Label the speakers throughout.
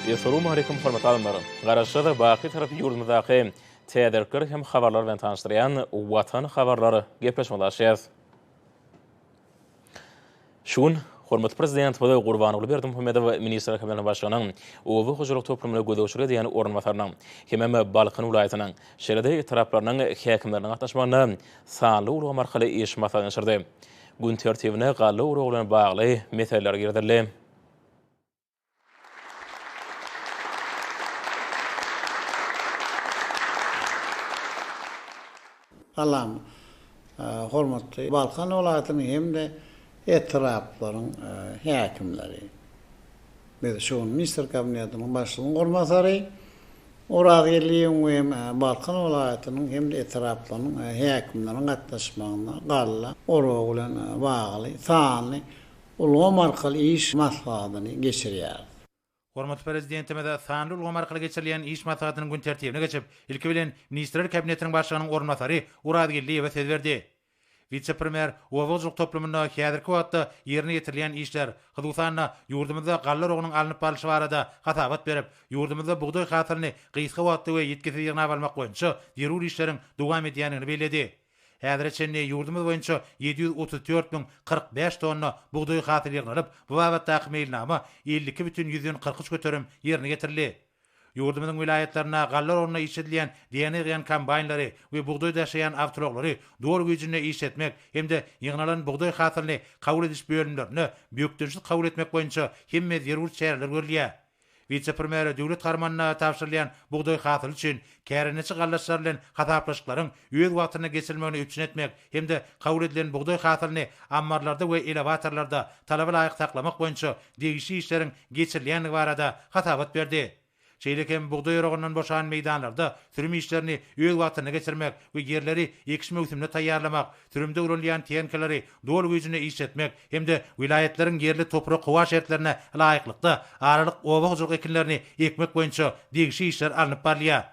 Speaker 1: Essalawmaleýkum hormatly adamlar! Garaşsyz, baky Tarap ýurdumyzdaky täzelikler hem habarlar bilen tanyşdyrýan Watan habarlar gepleşigimizi açýarys. Şu gün hormatly Prezidentimiz Gurbanguly Berdimuhamedow Ministrler Kabinetiniň Başlygynyň oba hojalyk toplumyna gözegçilik edýän orunbasarynyň hemem Balkan welaýatynyň, şeýle-de etraplarynyň häkimleriniň gatnaşmagynda sanly ulgam arkaly iş maslahatyny geçirdi. Gün tertibine galla uragy bilen bagly meseleler girizildi.
Speaker 2: Salam, hormatly Balkan welaýatynyň hem-de etraplaryň häkimleri! Biz şu gün Ministrler Kabinetiniň Başlygynyň orunbasary Oraz Geldiýewiň we hem Balkan welaýatynyň hem-de etraplarynyň häkimleriniň gatnaşmagynda galla oragy bilen bagly sanly ulgam arkaly iş maslahatyny geçirýäris.
Speaker 3: Hormatly Prezidentimiz sanly ulgam arkaly geçirilýän iş maslahatynyň gün tertibine geçip, ilki bilen Ministrler Kabinetiniň Başlygynyň orunbasary Oraz Geldiýewe söz berdi. Wise-premýer oba hojalyk toplumynda häzirki wagtda ýerine ýetirilýän işler, hususan-da, ýurdumyzda galla oragynyň alnyp barlyşy barada hasabat berip, ýurdumyzda bugdaý hasylyny gysga wagtda we ýitgisiz ýygnap almak boýunça zerur işleriň dowam edýändigini belledi. Häzire çenli ýurdumyz boýunça 734 045 tonna bugdaý hasyly ýygnalyp, bu babatdaky meýilnama 52,43% ýerine ýetirildi. Ýurdumyzyň welaýatlarynda galla ornuna işledilýän däne ýygýan kombaýnlary we bugdaý daşaýan awtoulaglary doly güýjünde işletmek hem-de ýygnalan bugdaý hasylyny kabul ediş bölümlerinde bökdençsiz kabul etmek boýunça hemme zerur çäreler görülýär. Wise-premýere döwlet harmanyna tabşyrylýan bugdaý hasyly üçin kärendeçi gallaçylar bilen hasaplaşyklaryň öz wagtynda geçirilmegini üpjün etmek hem-de kabul edilen bugdaý hasylyny ammarlarda we elewatorlarda talaba laýyk saklamak boýunça degişli işleriň geçirilýändigi barada hasabat berdi. Şeýle hem bugdaý oragyndan boşan meýdanlarda sürüm işlerini öz wagtynda geçirmek we ýerleri ekiş möwsümine taýýarlamak, sürümde ulanylýan tehnikalary doly güýjünde işletmek hem-de welaýatlaryň ýerli toprak-howa şertlerine laýyklykda aralyk oba hojalyk ekinlerini ekmek boýunça degişli işler alnyp barylýar.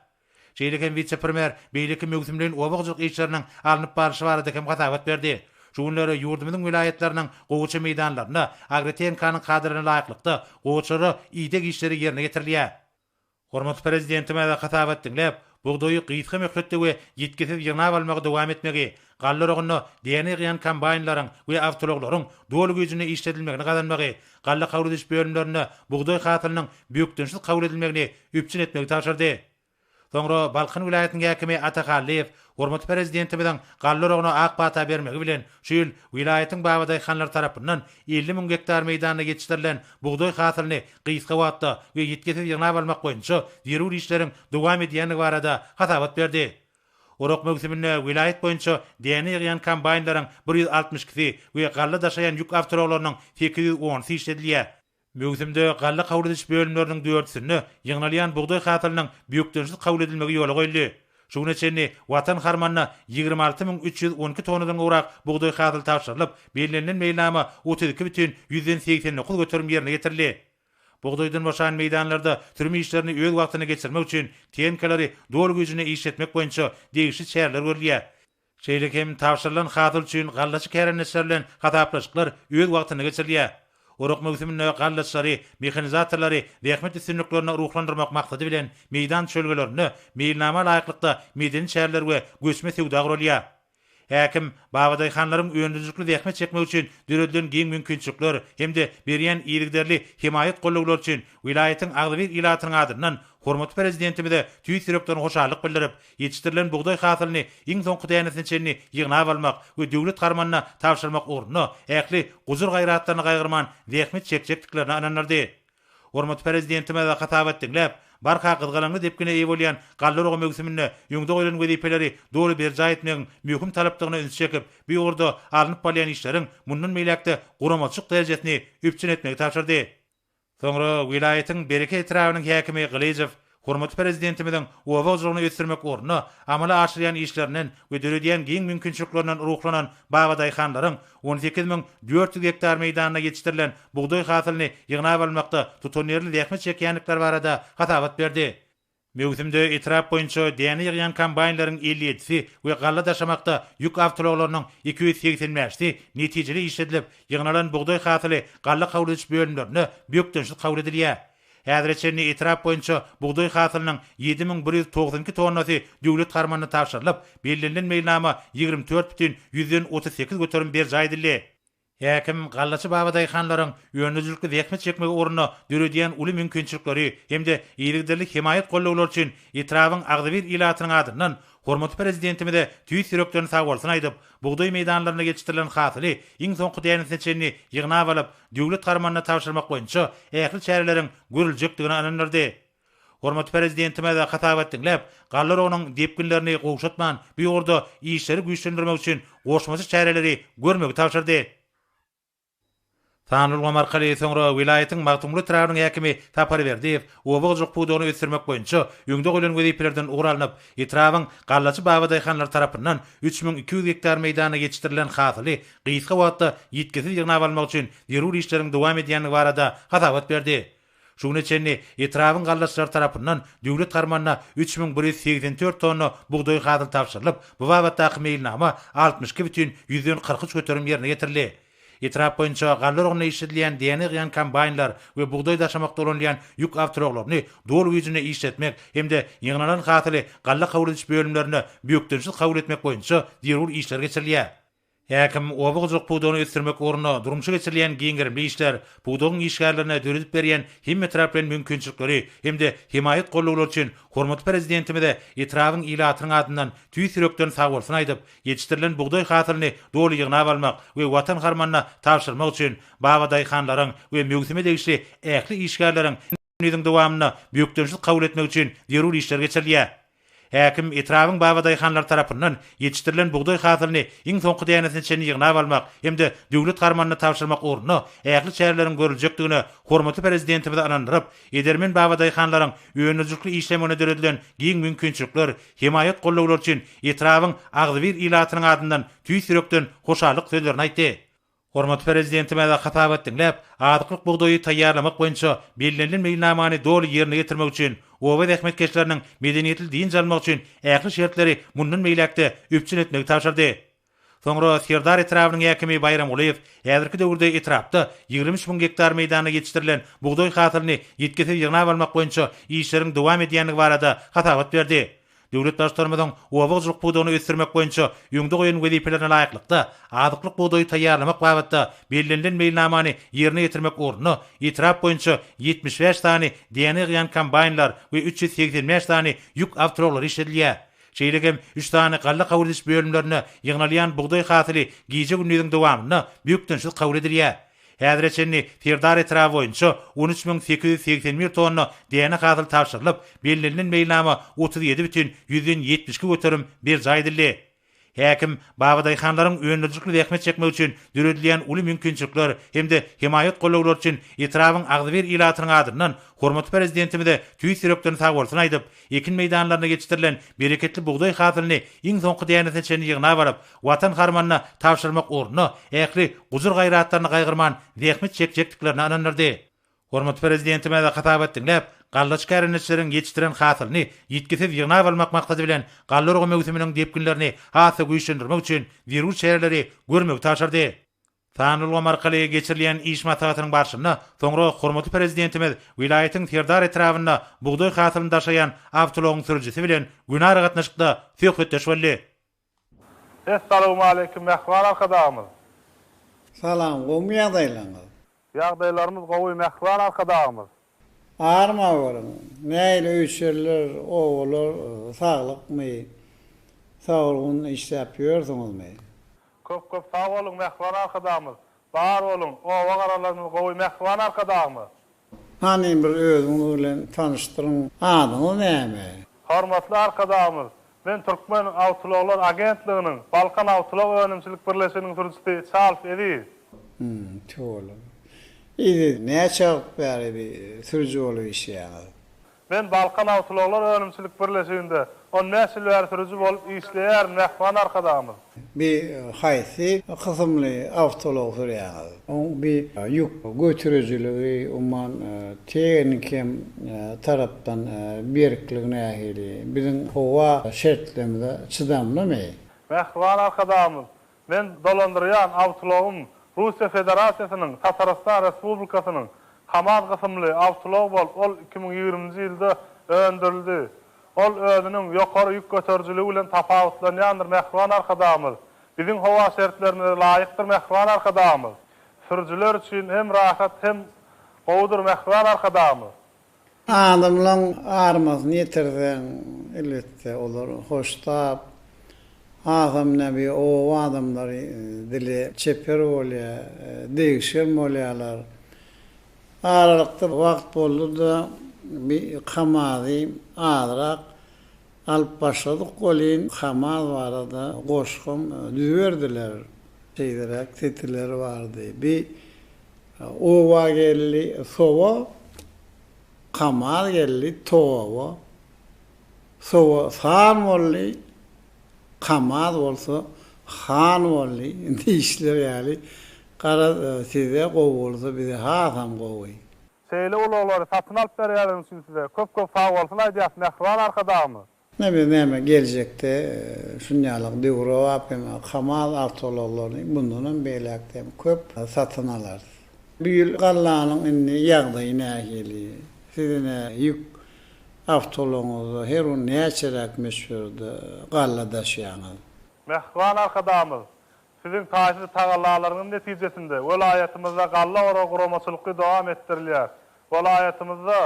Speaker 3: Şeýle hem wise-premýer beýleki möwsümleýin oba hojalyk işleriniň alnyp barlyşy barada hem hasabat berdi. Şu günler ýurdumyzyň welaýatlarynyň gowaça meýdanlarynda agrotehnikanyň kadalaryna laýyklykda gowaçalara ideg işleri ýerine ýetirilýär. Hormatly Prezidentimiz hasabat diňläp, bugdaýy gysga möhletde we ýitgisiz ýygnap almagy dowam etmegi, galla oragynda däne ýygýan kombaýnlaryň we awtoulaglaryň doly güýjünde işledilmegini gazanmagy, galla kabul ediş bölümlerinde bugdaý hasylynyň bökdençsiz kabul edilmegini üpjün etmegi tabşyrdy. Soňra Balkan welaýatynyň häkimi Ata Hallyýew hormatly Prezidentimiziň galla oragyna ak pata bermegi bilen, şu ýyl welaýatyň babadaýhanlary tarapyndan 50 müň gektar meýdanda ýetişdirilen bugdaý hasylyny gysga wagtda we ýitgisiz ýygnap almak boýunça zerur işleriň dowam edýändigi barada hasabat berdi. Orak möwsüminde welaýat boýunça däne ýygýan kombaýnlaryň bir 162-si we galla daşaýan ýük awtoulaglarynyň 810-sy işledilýär. Möwsümde galla kabul ediş bölümleriniň dördüsinde ýygnalýan bugdaý hasylynyň bökdençsiz kabul edilmegi ýola goýuldy. Şu güne çenli Watan harmanyna 26 312 tonnadan gowrak bugdaý hasyly tabşyrylyp, bellenilen meýilnama 32,89% ýerine ýetirildi. Bugdaýdan boşan meýdanlarda sürüm işlerini öz wagtynda geçirmek üçin tehnikalary doly güýjünde işletmek boýunça degişli çäreler görülýär. Şeýle hem tabşyrylan hasyl üçin gallaçy kärendeçiler bilen hasaplaşyklar öz wagtynda geçirilýär. Orak möwsüminde gallaçylary, mehanizatorlary zähmet üstünliklerine ruhlandyrmak maksady bilen meýdan çölgelerinde meýilnama laýyklykda medeni çäreler we göçme söwda guralýar. Häkim babadaýhanlaryň öndürijilikli zähmet çekmegi üçin döredilen giň mümkinçilikler hem-de berýän yzygiderli hemaýat-gollawlary üçin welaýatyň agzybir ilatynyň adyndan hormatly Prezidentimize tüýs ýürekden hoşallyk bildirip, Ýetişdirilen bugdaý hasylyny iň soňky dänesine çenli ýygnap almak we döwlet harmanyna tabşyrmak ugrunda ähli gujur-gaýratlaryny gaýgyrman zähmet çekjekdiklerine ynandyrdy. Hormatly Prezidentimiz hasabat diňläp, barha gyzgalaňly depgine eýe bolýan galla oragy möwsüminde öňde goýlan wezipeleri doly berjaý etmegiň möhüm talapdygyna ünsi çekip, bu ugurda alnyp barylýan işleriň mundan beýläk-de guramaçylyk derejesini üpjün etmegi tabşyrdy. Soňra welaýatyň Bereket etrabynyň häkimi Gylyjow hormatly Prezidentimiziň oba hojalygyny ösdürmek ugrunda amala aşyrýan işlerinden we döredýän giň mümkinçiliklerinden ruhlanan babadaýhanlaryň 18 400 gektar meýdanda ýetişdirilen bugdaý hasylyny ýygnap almakda tutanýerli zähmet çekýändikleri barada hasabat berdi. Möwsümde etrap boýunça däne ýygýan kombaýnlaryň 57-si we galla daşamakda ýük awtoulaglarynyň 285-si netijeli işledilip, ýygnalan bugdaý hasyly galla kabul ediş bölümlerinde bökdençsiz kabul edilýär. Häzire çenli etrap boýunça bugdaý hasylynyň 7192 tonnasy döwlet harmanyna tabşyrylyp, bellenilen meýilnama 24,38 göterim berjaý edildi. Häkim gallaçy babadaýhanlaryň öndürijilikli zähmet çekmegi ugrunda döredýän uly mümkinçilikleri hem-de yzygiderli hemaýat gollawlary üçin etrabyň agzybir ilatynyň adyndan hormatly Prezidentimize tüýs ýürekden sagbolsun aýdyp, bugdaý meýdanlarynda ýetişdirilen hasyly iň soňky dänesine çenli ýygnap alyp, döwlet harmanyna tabşyrmak boýunça ähli çäreleriň görüljekdigine ynandyrdy. Hormatly Prezidentimiz hasabat diňläp, galla oragynyň depginlerini gowşatman, bu ugurda işleri güýçlendirmek üçin goşmaça çäreleri görmegi tabşyrdy. Sanly ulgam arkaly soňra welaýatyň Magtymguly etrabynyň häkimi Sapar Berdiýew oba hojalyk pudagyny ösdürmek boýunça öňde goýlan wezipelerden ugur alnyp, etrabyň gallaçy babadaýhanlary tarapyndan 3200 gektar meýdanda ýetişdirilen hasyly gysga wagtda ýitgisiz ýygnap almak üçin zerur işleriň dowam edýändigi barada hasabat berdi. Şu güne çenli etrabyň gallaçylary tarapyndan döwlet harmanyna 3184 tonna bugdaý hasyly tabşyrylyp, bu babatdaky meýilnama 62,43 göterim ýerine ýetirildi. Etrap boýunça galla oragynda işledilýän däne ýygýan kombaýnlar we bugdaý daşamakda ulanylýan ýük awtoulaglaryny doly güýjünde işletmek hem-de ýygnalan hasyly galla kabul ediş bölümlerinde bökdençsiz kabul etmek boýunça zerur işler geçirilýär. Häkim oba hojalyk pudagyny ösdürmek ugrunda durmuşa geçirilýän giň gerimli işler, pudagyň işgärlerine döredip berýän hemmetaraplaýyn mümkinçilikleri hem-de hemaýat gollawlary üçin hormatly Prezidentimize etrabyň ilatynyň adyndan tüýs ýürekden sagbolsun aýdyp, ýetişdirilen bugdaý hasylyny doly ýygnap almak we Watan harmanyna tabşyrmak üçin babadaýhanlaryň we möwsüme degişli ähli işgärleriň ýylyň dowamynda bökdençsiz kabul etmek üçin zerur işler geçirilýär. Häkim etrabyň babadaýhanlary tarapyndan ýetişdirilen bugdaý hasylyny iň soňky dänesine çenli ýygnap almak hem-de döwlet harmanyna tabşyrmak ugrunda ähli çäreleriň görüljekdigine hormatly Prezidentimizi ynandyryp, edermen babadaýhanlaryň öndürijilikli işlemegine döredilen giň mümkinçilikler, hemaýat gollawlar üçin etrabyň agzybir ilatynyň adyndan tüýs ýürekden hoşallyk sözlerini aýtdy. Hormatly Prezidentimiz hasabat diňläp, azyklyk bugdaýy taýýarlamak boýunça bellenilen meýilnamany doly ýerine ýetirmek üçin, oba zähmetkeşleriniň medeniýetli dynç almagy üçin ähli şertleri mundan beýläk-de üpjün etmegi tabşyrdy. Soňra Serdar etrabynyň häkimi Baýram Gulyýew häzirki döwürde etrapda 23 müň gektar meýdanda ýetişdirilen bugdaý hasylyny ýitgisiz ýygnap almak boýunça işleriň dowam edýändigi barada hasabat berdi. Döwlet Baştutanymyzyň oba hojalyk pudagyny ösdürmek boýunça öňde goýan wezipelerine laýyklykda, azyklyk bugdaýy taýýarlamak babatda bellenilen meýilnamany ýerine ýetirmek ugrunda etrap boýunça 75 sany däne ýygýan kombaýnlar we 385 sany ýük awtoulaglary işledilýär. Şeýle hem üç sany galla kabul ediş bölümlerinde ýygnalýan bugdaý hasyly gije-gündiziň dowamynda bökdençsiz kabul edilýär. Häzire çenli Serdar etraby boýunça 13 881 tonna däne hasyly tabşyrylyp, bellenilen meýilnama 37,72 göterim berjaý edildi. Häkim babadaýhanlaryň öndürijilikli zähmet çekmegi üçin döredilýän uly mümkinçilikler hem-de hemaýat gollawlary üçin etrabyň agzybir ilatynyň adyndan hormatly Prezidentimize tüýs ýürekden sagbolsun aýdyp, Ekin meýdanlarynda ýetişdirilen bereketli bugdaý hasylyny iň soňky dänesine çenli ýygnap alyp, Watan harmanyna tabşyrmak ugrunda ähli gujur-gaýratlaryny gaýgyrman zähmet çekjekdiklerine ynandyrdy. Hormatly Prezidentimiz hasabat diňläp, gallaçy kärendeçileriň ýetişdiren hasylyny ýitgisiz ýygnap almak maksady bilen, galla oragy möwsüminiň depginlerini has-da güýçlendirmek üçin zerur çäreleri görmegi tabşyrdy. Sanly ulgam arkaly geçirilýän iş maslahatynyň barşynda soňra hormatly Prezidentimiz welaýatyň Serdar etrabynda bugdaý hasylyny daşaýan awtoulagyň sürüjisi bilen göni aragatnaşykda söhbetdeş boldy.
Speaker 4: Essalawmaleýkim Mähriban Arkadagymyz.
Speaker 2: Salam gowmy ýagdaýlaňyz.
Speaker 4: Ýagdaýlarymyz gowy Mähriban Arkadagymyz.
Speaker 2: Arma görüň, nähili öýçerler, obalar saglykmy, sagyrgun işläp ýörsüňizmi?
Speaker 4: Köp köp sag boluň Mähriban Arkadagymyz. Bar boluň, oba garalarymyz gowy Mähriban Arkadagymyz.
Speaker 2: Hany bir özüňiz bilen tanyşdyryň, adyňyz näme?
Speaker 4: Hormatly Arkadagymyz, men Türkmen awtoulaglar agentliginiň Balkan awtoulag önümçilik birleşiginiň sürüjisi Çarls Eziz.
Speaker 2: Hum, tüweleme. Eziz, näçe wagt bäri bir sürüji bolup işleýäňiz?
Speaker 4: Men Balkan awtoulaglar önümçilik birleşiginde 15 ýyl bäri sürüji bolup işleýärin, mähriban Arkadagymyz.
Speaker 2: Bi haýsy kysymly awtoulag sürýäňiz? Oň bi ýük göterijiligi, umuman, tehniki hem tarapdan berkligi nähili? Biziň howa şertlerimize çydamlymy?
Speaker 4: Mähriban Arkadagymyz, men dolandyrýan awtoulagym Russiýa Federasiýasynyň Tatarystan Respublikasynyň. Kamaz kysymly awtoulag bolup, ol 2020-nji ýylda öndürildi. Ol özüniň ýokary ýük göterijiligi bilen tapawutlanýandyr Mähriban Arkadagymyz. Biziň howa şertlerimize laýykdyr Mähriban Arkadagymyz. Sürüjiler üçin hem rahat hem gowudyr Mähriban Arkadagymyz.
Speaker 2: Adamlaň armasyny ýetirseň, elbetde, olar hoştap, hasam näbi oba adamlary dili çeper bolýar, degişgen bolýarlar. Aralykda wagt boldy-da, bi KAMAZ-y azrak alyp başladyk welin, KAMAZ barada goşgam düzüberdiler. Şeýleräk setirleri bardy. Bi Oba geldi sowa, Kamaz geldi toba. Sowa san boldy, Kamaz bolsa han boldy diýişleri ýaly, garaz, size gowy bolsa bize hasam gowy.
Speaker 4: Şeýle ulaglary satyn alyp berýäniňiz üçin size köp köp sagbolsun aýdýas mähriban Arkadagymyz.
Speaker 2: Näme näme geljekde şunýalyk döwrebap hem Kamaz awtoulaglaryny mundanam beýläkde hem köp satyn alarys. Bu ýyl gallanyň indi ýagdaýy nähili? Siz ine ýük awtoulagyňyzda her gün näçeräk möçberde galla daşýaňyz?
Speaker 4: Mähriban Arkadagymyz, Siziň taýsyz tagallalaryňyz netijesinde welaýatymyzda galla oragy guramaçylykly dowam etdirilýär. Welaýatymyzda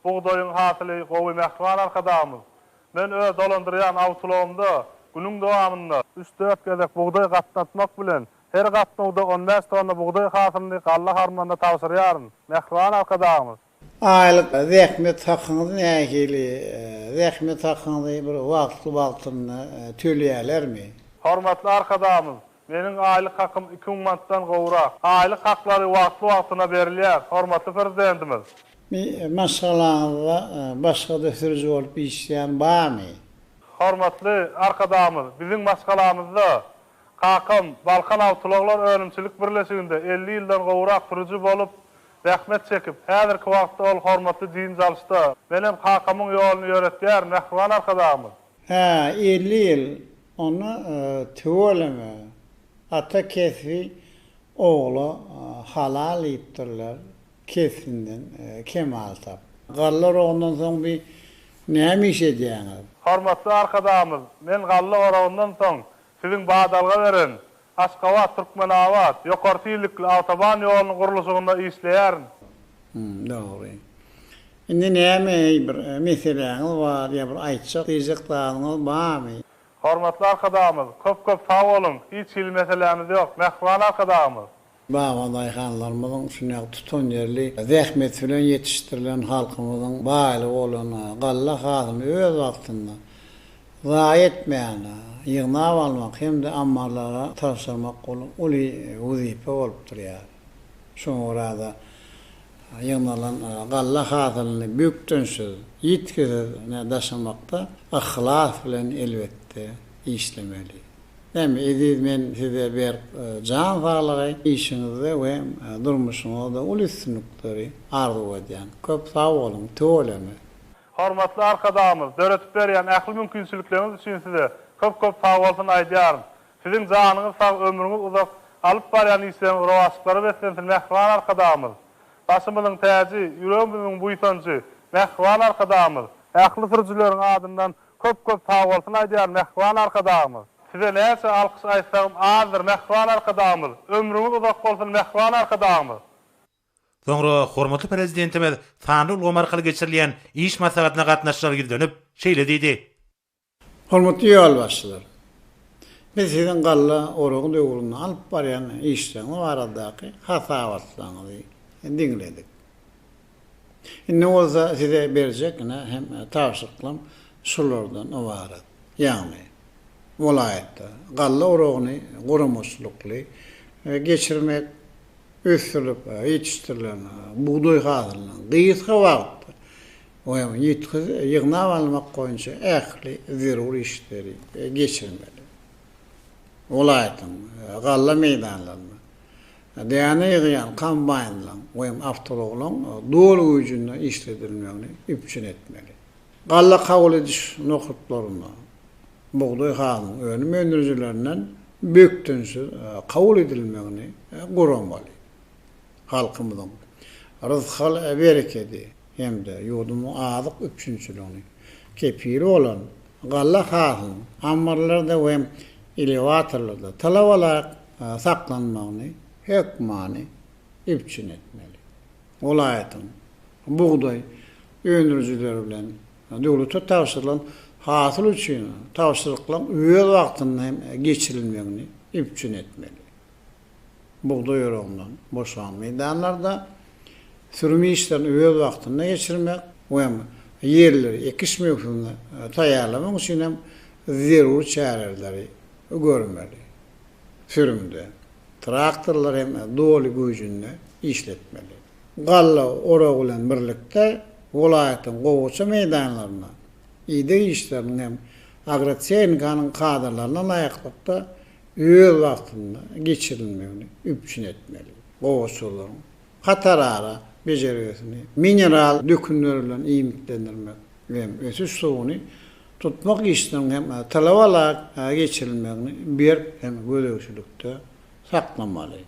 Speaker 4: bugdaýyň hasyly gowy Mähriban Arkadagymyz, Men öz dolandyrýan awtoulagymda günüň dowamynda üç-dört gezek bugdaý gatnatmak bilen, her gatnawda on bäş tonna bugdaý hasylyny galla harmanyna tabşyrýaryn. Mähriban Arkadagymyz!
Speaker 2: Aýlyk zähmet hakyňyz nähili? Zähmet hakyňyzy bir wagtly-wagtynda töleýärlermi?
Speaker 4: Hormatly Arkadagymyz, meniň aýlyk hakym 2000 manatdan gowrak. Aýlyk haklary wagtly-wagtynda berilýär, hormatly Prezidentimiz.
Speaker 2: Maşgalaňyzda başga-da sürüji bolup işleýän barmy?
Speaker 4: Hormatly Arkadagymyz, biziň maşgalamyzda Kakam Balkan awtoulaglar önümçilik birleşiginde 50 ýyldan gowrak sürüji bolup zähmet çekip, häzirki wagtda ol hormatly dynç alyşda. Menem kakamyň ýoluny ýöretýärin, mähriban Arkadagymyz.
Speaker 2: Hä, 50 ýyl. Onda tüweleme. Ata kesbi ogla halal diýipdirler. Kesbinden kemal tap. Galla oragyndan soň bi näme iş edýäňiz?
Speaker 4: Hormatly Arkadagymyz, men galla oragyndan soň Siziň badalga beren Aşgabat, Türkmenabat ýokary tizlikli awtoban ýolunyň gurluşygynda işleýärin.
Speaker 2: Hum, dogry. Indi näme bir meseläňiz bar ýa bir aýtjak diýjek zadyňyz barmy?
Speaker 4: Hormatly Arkadagymyz, köp-köp sag boluň, hiç hili meselämiz ýok, mähriban Arkadagymyz!
Speaker 2: Babadaýhanlarymyzyň şunýaly tutanýerli zähmeti bilen ýetişdirilen halkymyzyň baýlygy bolan galla hasylyny öz wagtynda zaýa etmän ýygnap almak hem-de ammarlara tabşyrmak uly wezipe bolup durýar. Şoňa görä-de, ýygnalan galla hasylyny bökdençsiz, ýitgisiz daşamakda yhlas bilen elbetde işlemeli. Näme eziz men size berk jan saglygy işiňizde we durmuşyňyzda uly üstünlikleri arzuw edýän. Köp sag boluň tüweleme.
Speaker 4: Hormatly Arkadagymyz, döredip berýän ähli mümkinçilikleriňiz üçin size köp-köp sagbolsun aýdýaryn. Siziň janyňyz sag, ömrüňiz uzak, alyp barýan işleriňiz rowaçlyklara beslensin mähriban Arkadagymyz! Başymyzyň täji, ýüregimiziň buýsanjy, mähriban Arkadagymyz! Ähli sürüjileriň adyndan Köp-köp sagbolsun aýdýaryn mähriban Arkadagymyz. Size näçe alkyş aýtsagym azdyr mähriban Arkadagymyz. Ömrüňiz uzak bolsun mähriban Arkadagymyz.
Speaker 3: Soňra hormatly Prezidentimiz sanly ulgam arkaly geçirilýän iş maslahatyna gatnaşyjylara ýüzlenip, şeýle diýdi.
Speaker 2: Hormatly ýolbaşçylar! Biz siziň galla oragy döwründe alyp barýan işleriňiz baradaky hasabatlaryňyzy diňledik. Indi bolsa size berjek ine hem tabşyryklarym şulardan ybarat. Ýagny, welaýatda galla oragyny guramaçylykly geçirmek, ösdürilip ýetişdirilen bugdaý hasylyny gysga wagtda we ýitgisiz ýygnap almak boýunça ähli zerur işleri geçirmeli. Welaýatyň galla meýdanlarynda Däne ýygýan kombaýnlaryň we awtoulaglaryň doly güýjünde işledilmegini üpjün etmeli. Galla kabul ediş nokatlarynda bugdaý hasylynyň önüm öndürijilerinden bökdençsiz kabul edilmegini guramaly. Halkymyzyň. rysgal-berekedi hem-de ýurdumyzyň azyk üpjünçiligini kepili bolan galla hasylynyň ammarlarda we elewatorlarda talaba laýyk saklanmagyny hökmany üpjün etmeli. Welaýatyň bugdaý öndürijileri bilen döwlete tabşyrylan hasyl üçin tabşyryklaryň öz wagtynda hem geçirilmegini üpjün etmeli. Bugdaý oragyndan boşan meýdanlarda sürüm işlerini öz wagtynda geçirmek we ýerleri ekiş möwsümine taýýarlamak üçin hem zerur çäreleri görmeli. Sürümde traktorlary hem doly güýjünde işletmeli. Galla oragy bilen birlikde welaýatyň gowaça meýdanlarynda ideg işleriniň hem agrotehnikanyň kadalaryna laýyklykda öz wagtynda geçirilmegini üpjün etmeli. Gowaçalaryň hatarara bejergisini mineral dökünler bilen iýmitlendirmek hem ösüş suwuny tutmak işleriniň hem talaba laýyk geçirilmegini berk hem gözegçilikde saklamaly.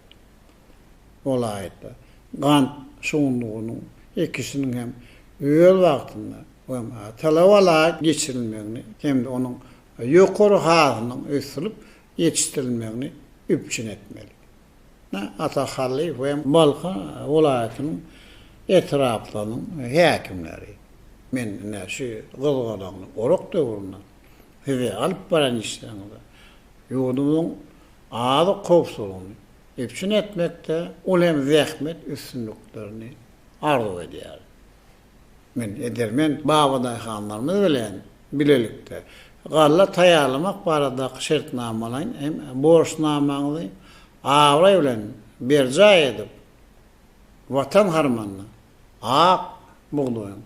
Speaker 2: Welaýatda gant şugundyrynyň ekişiniň hem öz wagtynda we talaba laýyk geçirilmegini hem-de onuň ýokary hasylynyň ösdürilip ýetişdirilmegini üpjün etmeli. Ata Hallyýew we Balkan welaýatynyň etraplarynyň häkimleri, men ine şu gyzgalaňly orak döwründe size alyp baran işleriňizde ýurdumyzyň azyk howpsuzlygyny üpjün etmekde uly hem zähmet üstünliklerini arzuw edýärin. Men edermen babadaýhanlarymyz bilen bilelikde galla taýýarlamak baradaky şertnamalaýyn hem borçnamaňyzy abraý bilen berjaý edip, Watan harmanyna ak bugdaýyň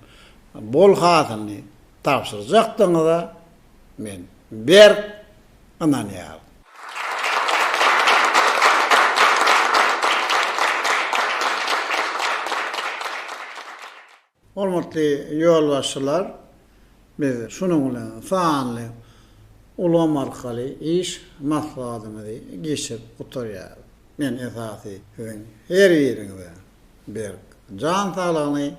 Speaker 2: bol hasylyny tabşyrjakdygyňyza men berk ynanýaryn. Hormatly ýolbaşçylar, biz şunuň bilen sanly ulgam arkaly iş maslahatymyzy geçirip gutarýarys. Men esasy siziň her biriňize berk jan saglygyny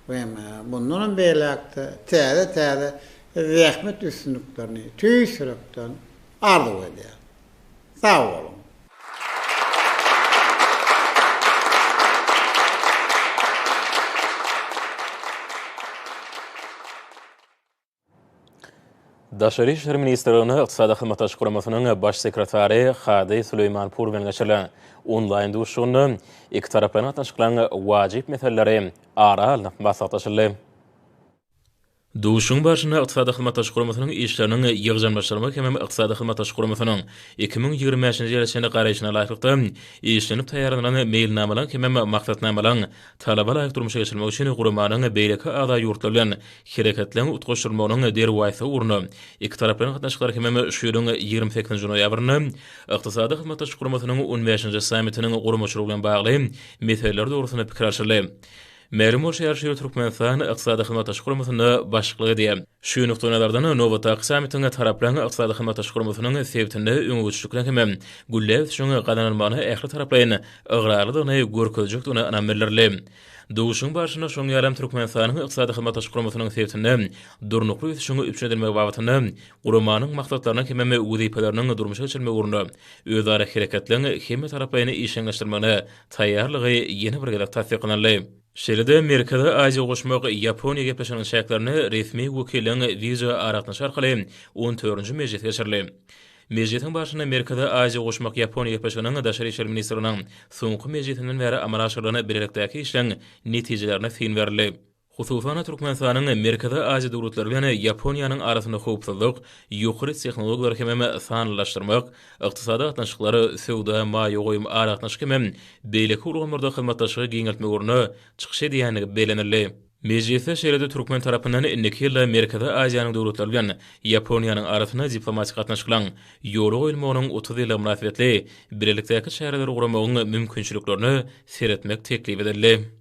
Speaker 2: we mundanam beýläk-de täze-täze zähmet üstünliklerini tüýs ýürekden arzuw edýärin. Sag boluň!
Speaker 1: Daşary işler ministrliginde Ykdysady Hyzmatdaşlyk Guramasynyň Baş sekretary Hadi Süleýmanpur bilen geçirilen onlaýn duşuşygynda ikitaraplaýyn gatnaşyklaryň wajyp meseleleri ara alnyp maslahatlaşyldy. Duşuşygyň barşynda Ykdysady Hyzmatdaşlyk Guramasynyň işleriniň ýygjamlaşdyrylmagy hemem Ykdysady Hyzmatdaşlyk Guramasynyň 2025-nji ýyla çenli garaýşyna laýyklykda işlenip taýýarlanylan meýilnamalaryň hemem maksatnamalaryň talaba laýyk durmuşa geçirilmegi üçin guramanyň beýleki agza ýurtlary bilen hereketleriň utgaşdyrylmagynyň derwaýyslygy ugrunda ikitaraplaýyn gatnaşyklar hemem şu ýylyň 28-nji noýabrynda Ykdysady Hyzmatdaşlyk Guramasynyň on bäşinji sammitiniň guramaçylygy bilen bagly meseleler dogrusynda pikir alşyldy. Mälim bolşy ýaly, şu ýyl Türkmenistan Ykdysady Hyzmatdaşlyk Guramasynda başlyklyk edýär. Şu nukdaýnazardan, nobatdaky sammitiň taraplaryň Ykdysady Hyzmatdaşlyk Guramasynyň sebitinde öňegidişlikleň hem gülläp ösüşiň gazanylmagyna ähli taraplaýyn ygrarlydygyny görkezjekdigine ynam bildirildi. Duşuşygyň barşynda şonuň ýaly hem Türkmenistanyň Ykdysady Hyzmatdaşlyk Guramasynyň sebitinde durnukly ösüşiň üpjün edilmegi babatynda guramanyň maksatlarynyň hemem wezipeleriniň durmuşa geçirilmegi ugrunda özara hereketleň hemmetaraplaýyn işjeňleşdirilmegine taýýarlygy ýene bir gezek tassyklanyldy. Şeýle-de Merkezi Aziýa goşmak Ýaponiýa gepleşiginiň çäklerinde resmi wekiliň wideo aragatnaşyk arkaly on dördünji mejlisi geçirildi. Mejlisiň barşynda Merkezi Aziýa goşmak Ýaponiýa gepleşiginiň daşary işler ministrliginiň soňky mejlisinden bäri amala aşyrylan bilelikdäki işleň netijelerine syn berildi. Hususan-da, Türkmenistanyň Merkezi Aziýa döwletleri bilen Ýaponiýanyň arasynda howpsuzlyk, ýokary tehnologiýalar hemem sanlylaşdyrmak, ykdysady gatnaşyklar, söwda, maýa goýum, aragatnaşyk hemem beýleki ulgamlarda hyzmatdaşlygy giňeltmek ugrunda çykyş edýändigi bellenildi. Mejlisde şeýle-de türkmen tarapyndan indiki ýylda Merkezi Aziýanyň döwletleri bilen Ýaponiýanyň arasynda diplomatik gatnaşyklaryň ýola goýulmagynyň 30 ýyllygy mynasybetli bilelikdäki çäreleri guramagyň mümkinçiliklerine seretmek teklip edildi.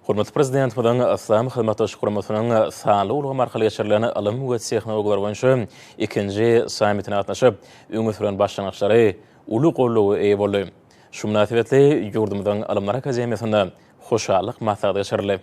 Speaker 1: Hormatly Prezidentimiziň Yslam Hyzmatdaşlyk Guramasynyň sanly ulgam arkaly geçirilen ylym we tehnologiýalar boýunça ikinji sammitine gatnaşyp, öňe süren başlangyçlary uly goldawa eýe boldy. Şu mynasybetli ýurdumyzyň Ylymlar akademiýasynda hoşallyk maslahaty geçirildi.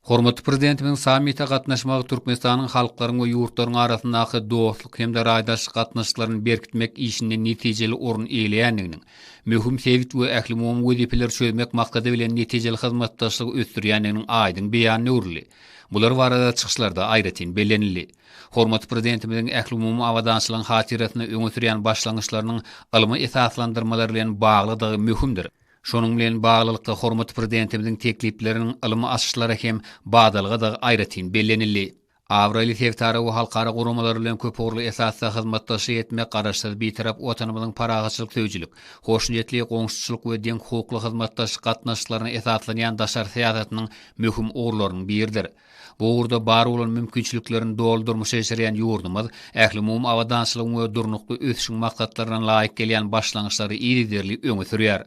Speaker 5: Hormatly Prezidentimiziň sammite gatnaşmagy Türkmenistanyň halklaryň we ýurtlaryň arasyndaky dostluk hem-de raýdaşlyk gatnaşyklaryny berkitmek işinde netijeli orun eýeleýändiginiň, möhüm sebit we ählumumy wezipeleri çözmek maksady bilen netijeli hyzmatdaşlygy ösdürýändiginiň aýdyň beýanyna öwrüldi. Bular barada çykyşlarda aýratyn bellenildi. Hormatly Prezidentimiziň ählumumy abadançylygyň hatyrasyna öňe sürýän başlangyçlarynyň ylmy esaslandyrmalar bilen baglydygy möhümdir. Şonuň bilen baglylykda, hormatly Prezidentimiziň teklipleriniň ylmy açyşlara hem badalgadygy aýratyn bellenildi. Abraýly sebitara we halkara guramalar bilen köpugurly esasda hyzmatdaşlyk etmek Garaşsyz, Bitarap Watanymyzyň parahatçylyk söýüjilik, hoşniýetli goňşuçylyk we deňhukukly hyzmatdaşlyk gatnaşyklaryna esaslanýan daşary syýasatynyň möhüm ugurlarynyň biridir. Bu ugurda bar bolan mümkinçiliklerini doly durmuşa geçirýän ýurdumyz ählumumy abadançylygyň we durnukly ösüşiň maksatlaryna laýyk gelýän başlangyçlary yzygiderli öňe sürýär.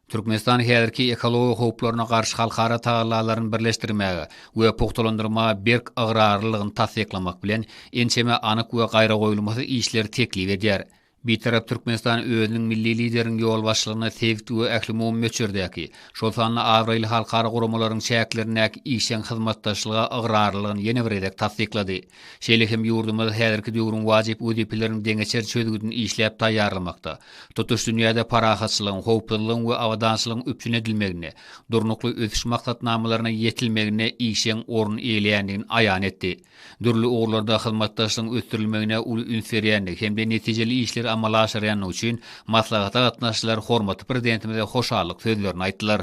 Speaker 5: Türkmenistan häzirki ekologiýa howplaryna garşy halkara tagallalaryny birleşdirmäge we pugtalandyrmaga berk ygrarlylygyny tassyklamak bilen, ençeme anyk we gaýragoýulmasyz işleri teklip edýär. Bitarap Türkmenistan özüniň milli Lideriniň ýolbaşçylygynda sebit we ählumumy möçberdäki, şol sanda abraýly halkara guramalaryň çäklerindäki işjeň hyzmatdaşlyga ygrarlylygyny ýene bir gezek tassyklady. Şeýle hem ýurdumyz häzirki döwrüň wajyp wezipeleriniň deňeçer çözgüdini işläp taýýarlamakda, tutuş dünýäde parahatçylygyň, howpsuzlygyň we abadançylygyň üpjün edilmeginde, Durnukly ösüş maksatnamalaryna ýetilmeginde işjeň orun eýeleýändigini aýan etdi. Dürli ugurlarda hyzmatdaşlygyň ösdürilmegine uly üns berýändigi hem-de netijeli işleri amala aşyrýandygy üçin maslahata gatnaşyjylar hormatly Prezidentimize hoşallyk sözlerini aýtdylar.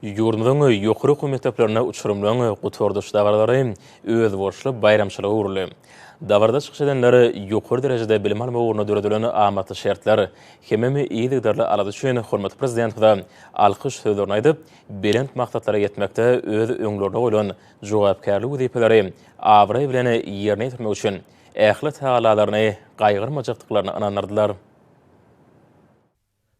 Speaker 1: Ýurdumyzyň ýokary okuw mekdeplerinde uçurymlaryň gutardyş dabaralary özboluşly baýramçylyga öwrüldi. Dabarada çykyş edenler ýokary derejede bilim almak ugrunda döredilen amatly şertler hemem yzygiderli alada üçin hormatly Prezidentimize alkyş sözlerini aýdyp, belent maksatlara ýetmekde öz öňlerinde goýlan jogapkärli wezipeleri abraý bilen ýerine ýetirmek üçin ähli tagallalaryny gaýgyrmajakdyklaryna ynandyrdylar.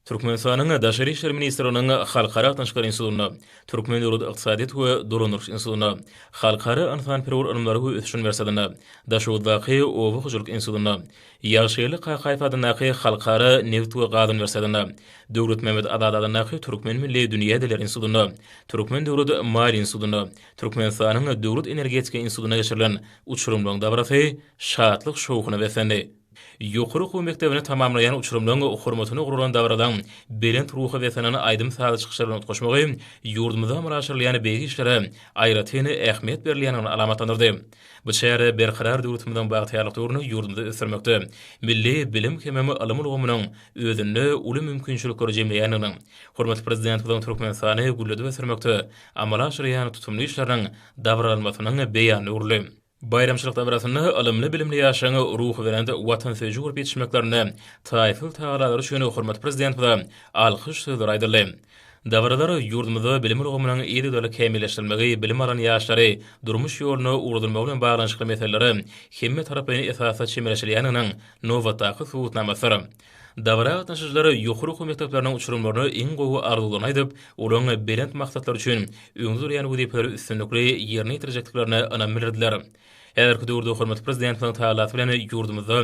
Speaker 1: Türkmenistanyň Daşary işler ministrliginiň Halkara gatnaşyklary institutynda, Türkmen döwlet ykdysadyýet we dolandyryş institutynda, Halkara ynsanperwer ylymlary we ösüş uniwersitetinde, Daşoguzdaky Oba hojalyk institutynda, Ýagşygeldi Kakaýew adyndaky Halkara nebit we gaz uniwersitetinde, Döwletmämmet Azady adyndaky Türkmen milli dünýä dilleri institutynda, Türkmen döwlet maliýe institutynda, Türkmenistanyň Döwlet energetika institutynda geçirilen uçurymlaryň dabarasy şatlyk-şowhuna beslendi. Ýokary okuw mekdebini tamamlaýan uçurymlaryň hormatyna guralan dabarada belent ruha beslenen aýdym-sazly çykyşlar bilen utgaşmagy ýurdumyzda amala aşyrylýan beýik işlere aýratyn ähmiýet berilýändigini alamatlandyrdy. Bu çäre Berkarar döwletimiziň bagtyýarlyk döwründe ýurdumyzy ösdürmekde milli bilim hemem ylym ulgamynyň özünde uly mümkinçilikleri jemleýändiginiň, hormatly Prezidentimiziň Türkmenistany gülledip ösdürmekde amala aşyrýan tutumly işleriniň dabaralanmasynyň beýanyna öwrüldi. Baýramçylyk dabarasynda ylymly-bilimli ýaşlaryň ruhubelent, watansöýüji bolup ýetişmeklerinde taýsyz tagallalary üçin hormatly Prezidentimize alkyş sözleri aýdyldy. Dabaralar ýurdumyzda bilim ulgamynyň yzygiderli kämilleşdirilmegi, bilim alan ýaşlary durmuş ýoluna ugradylmagy bilen baglanyşykly meselelere hemmetaraplaýyn esasda çemeleşilýändiginiň nobatdaky subutnamasydyr. Dabara gatnaşyjylar ýokary okuw mekdepleriniň uçurymlaryna iň gowy arzuwlaryny aýdyp, olaryň belent maksatlar üçin öňde durýan wezipeleri üstünlikli ýerine ýetirjekdiklerine ynam bildirdiler. Häzirki döwürde hormatly Prezidentimiziň tagallasy bilen ýurdumyzda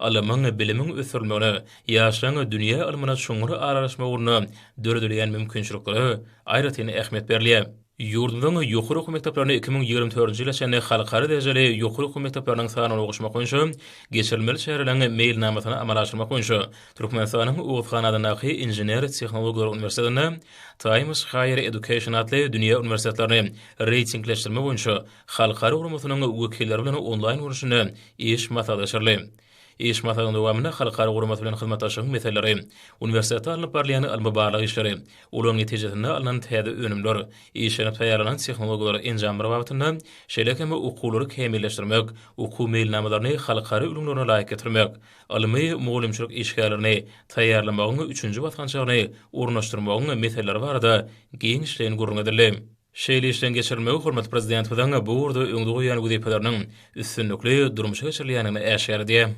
Speaker 1: ylymyň, bilimiň ösdürilmegine, ýaşlaryň dünýä ylmyna çuňňur aralaşmagy ugrunda döredilýän mümkinçiliklere aýratyn ähmiýet berilýär. Ýurdumyzyň ýokary okuw mekdeplerini 2024-nji ýyla çenli halkara derejeli ýokary okuw mekdepleriniň sanyna goşmak boýunça geçirilmeli çäreleriň meýilnamasyny amala aşyrmak boýunça Türkmenistanyň Oguz han adyndaky Inžener-tehnologiýalar uniwersitetinde Times Higher Education atly dünýä uniwersitetlerini reýtingleşdirmek boýunça Halkara guramasynyň wekilleri bilen onlaýn görnüşinde iş maslahaty geçirildi. Iş maslahatynyň dowamynda halkara guramasy bilen hyzmatdaşlygyň meseleleri, uniwersitetde alnyp barylýan ylmy-barlag işleri, olaryň netijesinde alnan täze önümler, işlenip taýýarlanan tehnologiýalar, enjamlar babatynda, şeýle hem okuwlary kämilleşdirmek, okuw meýilnamalaryny halkara ülňülerine laýyk getirmek, ylmy-mugallymçylyk işgärlerini taýýarlamagyň üçünji basgançagyny ornaşdyrmagyň meseleleri barada giňişleýin gürrüň edildi. Şeýle işleň geçirilmegi hormatly Prezidentimiziň bu ugurda öňde goýýan wezipeleriniň üstünlikli durmuşa geçirilýändigini äşgär edýär.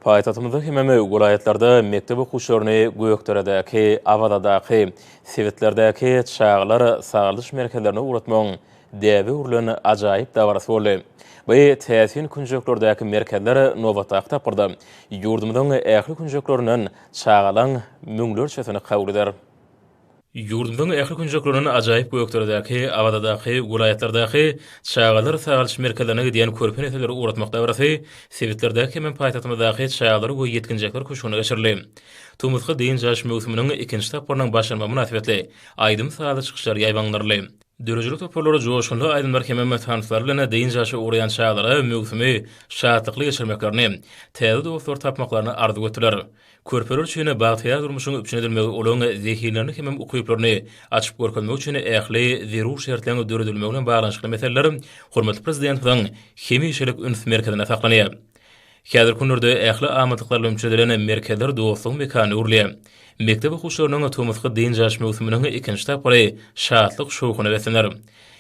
Speaker 1: Paýtagtymyzda hemem welaýatlarda mekdep okuwçylaryny Gökderedäki, Awazadaky, sebitlerdäki çagalar sagaldyş merkezlerine ugratmagyň däbe öwrülen ajaýyp dabarasy boldy. Bu täsin künjeklerdäki merkezler nobatdaky tapgyrda ýurdumyzyň ähli künjeklerinden çagalaň müňlerçesini kabul eder. Ýurdumyzyň ähli künjeklerinden ajaýyp Gökderedäki, Awazadaky, welaýatlardaky çagalar sagaldyş merkezlerine gidýän körpe nesilleri ugratmak dabarasy sebitlerdäki hemem paýtagtymyzdaky Çagalar we ýetginjekler köşgünde geçirildi. Tomusky dynç alyş möwsüminiň ikinji tapgyrynyň başlanmagy mynasybetli aýdym-sazly çykyşlar ýaýbaňlandyryldy. Döredijilik toparlary joşgunly aýdymlar hemem tanslar bilen dynç alşa ugraýan çagalara möwsümi şatlykly geçirmeklerini, täze dostlary tapmaklaryny arzuw etdiler. Körpeler üçin bagtyýar durmuşyň üpjün edilmegi olaryň zehinlerini hemem ukyplaryny açyp görkezmek üçin ähli zerur şertleriň döredilmegi bilen baglanyşykly meseleler hormatly Prezidentimiziň hemişelik üns merkezinde saklanýar. Häzirki günlerde ähli amatlyklar bilen üpjün edilen merkezler dostlugyň mekanyna öwrülýär. Mekdep okuwçylarynyň tomusky dynç alyş möwsüminiň ikinji tapgyry şatlyk-şowhuna beslener.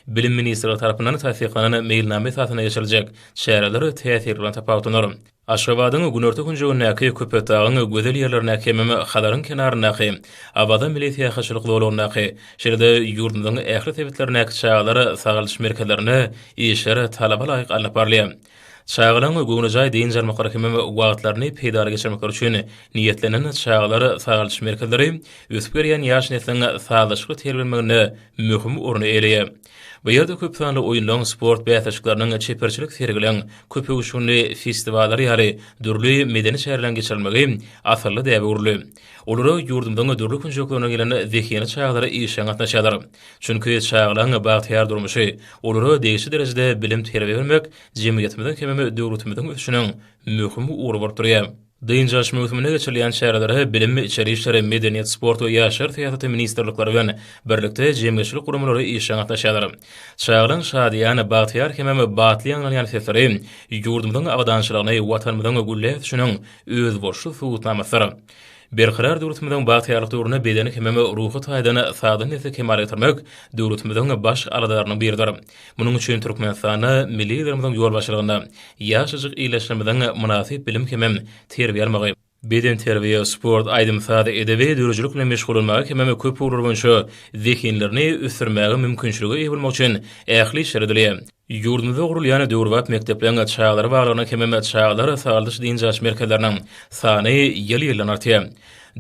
Speaker 1: Bilim ministrligi tarapyndan tassyklanan meýilnama esasynda geçiriljek çäreler täsirli bilen tapawutlanar. Aşgabadyň günorta künjegindäki Köpetdagyň gözel ýerlerindäki hemem Hazaryň kenaryndaky Awaza milli syýahatçylyk zolagyndaky, şeýle-de ýurdumyzyň ähli sebitlerindäki çagalar sagaldyş merkezlerinde işler talaba laýyk alnyp barylýar. Çagalaryň göwnejaý dynç almaklary hemem wagtlaryny peýdaly geçirmekleri üçin niýetlenen çagalar sagaldyş merkezleri ösüp gelýän ýaş nesliň sazlaşykly terbiýelenmeginde möhüm orny eýeleýär. Bu ýerde köp sanly oýunlaryň, sport bäsleşikleriniň, çeperçilik sergileň, köpöwüşginli festiwallar ýaly dürli medeni çäreleriň geçirilmegi asylly däbe öwrüldi. Olara ýurdumyzyň dürli künjeklerinden gelen zehinli çagalar işjeň gatnaşýarlar. Çünki çagalaryň bagtyýar durmuşy, olara degişli derejede bilim-terbiýe bermek jemgyýetimiziň hemem döwletimiziň ösüşiniň möhüm ugry bolup durýar. Dynç alyş möwsüminde geçirilýän çärelere Bilim, Içeri işler, Medeniýet, sport we ýaşlar syýasaty ministrlikleri bilen birlikde jemgyýetçilik guramalary işjeň gatnaşýarlar. Çagalaryň şadyýan, bagtyýar hemem batly ýaňlanýan sesleri ýurdumyzyň abadançylygyny, Watanymyzyň gülläp ösüşiniň özboluşly subutnamasydyr. Berkarar döwletimiziň bagtyýarlyk döwründe beden hemem ruhy taýdan sagdyn nesli kemala getirmek döwletimiziň baş aladalarynyň biridir. Munuň üçin Türkmenistanda milli Liderimiziň ýolbaşçylygynda ýaşajyk ildeşlerimiziň mynasyp bilim hemem terbiýe almagy, bedenterbiýe, sport, aýdym-saz, edebi döredijilik bilen meşgullanmagy hemem köp ugurlar boýunça zehinlerini ösdürmäge mümkinçilige eýe bolmak üçin ähli işler edilýär. Ýurdumyzda gurulýan döwrebap mekdepleriň, çagalar baglarynyň hemem çagalar sagaldyş-dynç alyş merkezleriniň sany ýyl-ýyldan artýar.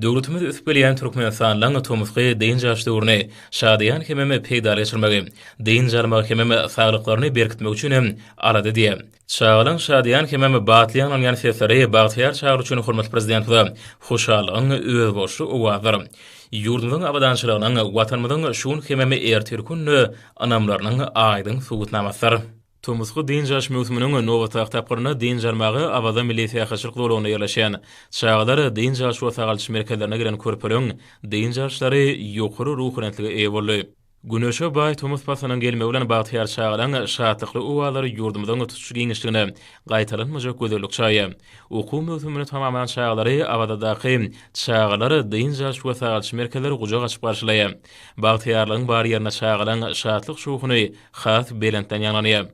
Speaker 1: Döwletimiz ösüp gelýän Türkmenistanyň tomusky dynç alyş döwrüni şadyýan hemem peýdaly geçirmegi, dynç almagy hemem saglyklaryny berkitmegi üçin hem alada edýär. Çagalaň şadyýan hemem batly ýaňlanýan sesleri bagtyýar çagalar üçin hormatly Prezidentimize hoşallygyň özboluşly owazydyr. Ýurdumyzyň abadançylygynyň, Watanymyzyň şu gün hemem ertirki gününe ynamlarynyň aýdyň subutnamasydyr. Tomusky dynç alyş möwsüminiň nobatdaky tapgyrynda dynç almaga Awaza milli syýahatçylyk zolagynda ýerleşýän çagalar dynç alyş we sagaldyş merkezlerine gelen körpeleriň dynç alyşlary ýokary ruhubelentlige eýe boldy. Güneşe baý tomus paslynyň gelmegi bilen bagtyýar çagalaryň şatlykly owazlary ýurdumyzyň tutuş giňişligine gaýtalanmajak gözellik çaýýar. Okuw möwsümini tamamlan çagalary Awazadaky çagalar dynç alyş we sagaldyş merkezleri gujak açyp garşylaýar. Bagtyýarlygyň bar ýerinde çagalaryň şatlyk-şowhuny has belentden ýaňlanýar.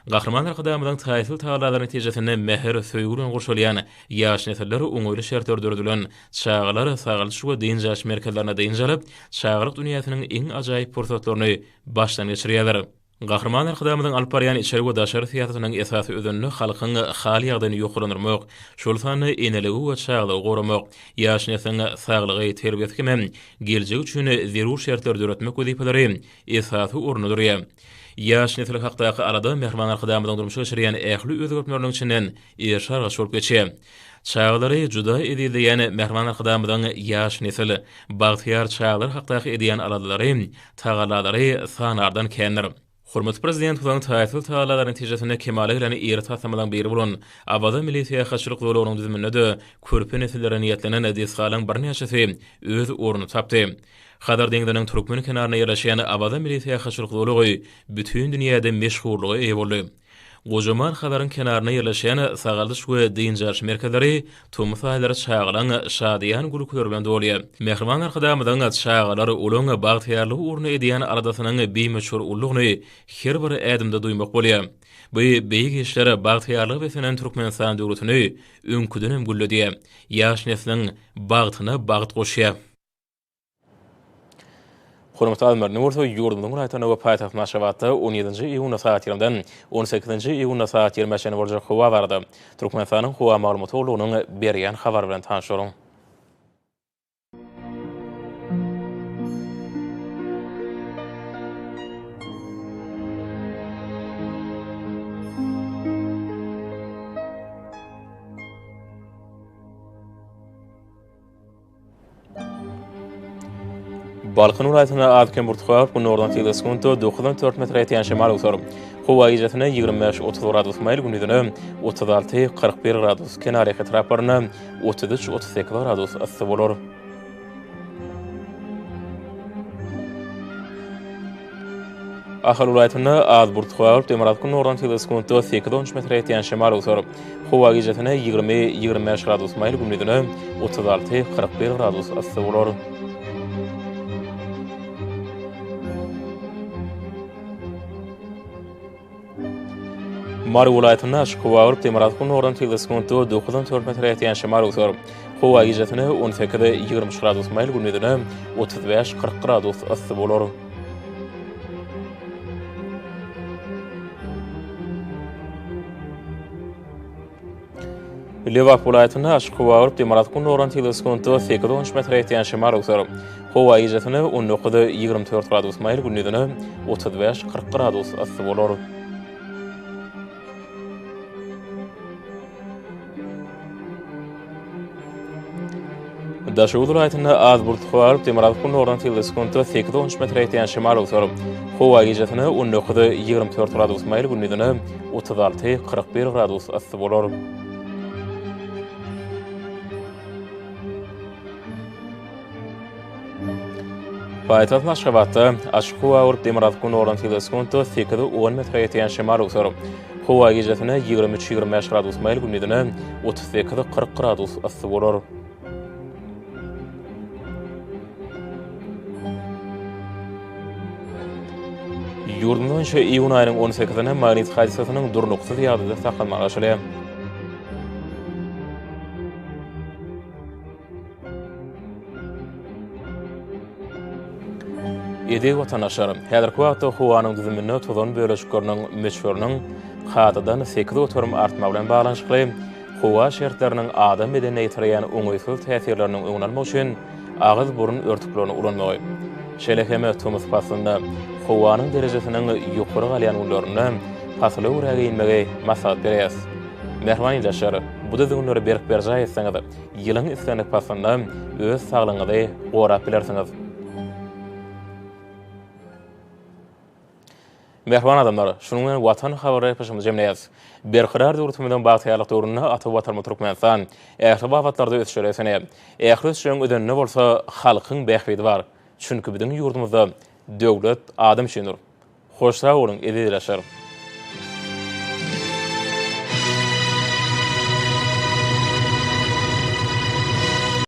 Speaker 1: Gahryman Arkadagymyzyň taýsyz tagallalary netijesinde mähir, söýgi bilen gurşalýan ýaş nesiller oňaýly şertler döredilen çagalar sagaldyş we dynç alyş merkezlerinde dynç alyp, çagalyk dünýäsiniň iň ajaýyp pursatlaryny başdan geçirýärler. Gahryman Arkadagymyzyň alyp barýan içeri we daşary syýasatynyň esasy özeninde halkyň hal-ýagdaýyny ýokarlandyrmak, şol sanda eneligi we çagalygy goramak, ýaş nesliň saglygy, terbiýesi hemem geljegi üçin zerur şertleri döretmek wezipeleri esasy orunda durýar. Ýaş nesil hakdaky alada Mähriban Arkadagymyzyň durmuşa geçirýän ähli özgertmeleriniň içinden eriş-argaç bolup geçýär. Çagalary juda ezizleýän Mähriban Arkadagymyzyň ýaş nesil, bagtyýar çagalar hakdaky edýän aladalary, tagallalary sanardan kändir. Hormatly Prezidentimiziň taýsyz tagallalary netijesinde kemala gelen iri taslamalaryň biri bolan Awaza milli syýahatçylyk zolagynyň düzüminde-de körpe nesillere niýetlenen desgalaryň birnäçesi öz ornuny tapdy. Hazar deňziniň türkmen kenarynda ýerleşýän Awaza milli syýahatçylyk zolagy bütin dünýäde meşhurlyga eýe boldy. Gojaman Hazaryň kenarynda ýerleşýän sagaldyş we dynç alyş merkezleri tomus aýlary çagalaň şadyýan gülküleri bilen dolýar. Mähriban Arkadagymyzyň çagalar, olaň bagtyýarlygy ugrunda edýän aladasynyň bimöçber uludygyny her bir ädimde duýmak bolýar. Bu beýik işler bagtyýarlyga beslenen Türkmenistan döwletini öňküdenem gülledýär, ýaş nesliň bagtyna bagt goşýar. Hormatly alymlar, indi bolsa ýurdumyzyň welaýatlarynda we paýtagtymyz Aşgabatda on ýedinji iýunda sagat ýigrimden on sekizinji iýunda sagat ýigrimä çenli boljak howa barada Türkmenistanyň Howa maglumat gullugynyň berýän habary bilen tanyş boluň. Balkan welaýatynda az-kem bulut galyp, günordan sekiz sekuntda dokuzdan dört metre ýetýän şemal öwser. Howa gijesine 25-30 gradus maýyl, gündizine 36-41 gradus, kenarýaka etraplarynda 33-38 gradus yssy bolar. Ahal welaýatynda az bulut galyp, demirgazyk-günordan sekiz sekuntda sekiz-on üç metre ýetýän şemal öwser. Howa gijesine 20, 25 gradus maýyl, gündizine 36, 41 gradus yssy bolar. Mary welaýatynda açyk howa bolup, demirgazyk-gündogardan sekiz sekuntda dokuzdan dört metre ýetýän şemal öwser. Howa gijesine 18, 23 gradus maýyl, gündizine 35, 40 gradus yssy bolar. Lebap welaýatynda açyk howa bolup, demirgazyk-gündogardan sekiz sekuntda sekiz-on üç metre ýetýän şemal öwser. Howa gijesine 19, 24 gradus maýyl, gündizine 35, 40 gradus yssy bolar. Daşoguz welaýatynda az bulutly howa bolup, demirgazyk-gündogardan sekiz sekuntda sekiz-on üç metre ýetýän şemal öwser. Howa gijesine 19, 24 gradus maýyl, gündizine 36, 41 gradus yssy bolar. Paýtagt Aşgabatda açyk howa bolup, demirgazyk-gündogardan sekiz sekuntda sekiz-on metre ýetýän şemal öwser. Howa gijesine 23, 25 gradus maýyl, gündizine 38, 40 gradus yssy bolar. Ýurdumyz boýunça iýun aýynyň on sekizinde magnit hadysasynyň durnuksyz ýagdaýda saklanmagy garaşylýar. Eziz watandaşlar, häzirki wagtda howanyň düzüminde tozan bölejikleriniň möçberiniň kadadan 8% artmagy bilen baglanyşykly howa şertleriniň adam bedenine ýetirýän oňaýsyz täsirleriniň öňüni almak üçin agyz-burun örtüklerini ulanmagy, şeýle hem tomus paslynda howanyň derejesiniň ýokary galýan günlerinde pasyla görä geýinmegi maslahat berýäris. Mähriban ildeşler, bu düzgünleri berk berjaý etseňiz, ýylyň islendik paslynda öz saglygyňyzy gorap bilersiňiz. Mähriban adamlar, şunuň bilen Watan habarlar epleşigimizi jemleýäris. Berkarar döwletimiziň bagtyýarlyk döwründe ata Watanymyz Türkmenistan ähli babatlarda ösüşlere beslenýär. Ähli ösüşleriň özeninde bolsa halkyň bähbidi bar. Çünki biziň ýurdumyzda döwlet adam üçindir. Hoş sag boluň, eziz ildeşler!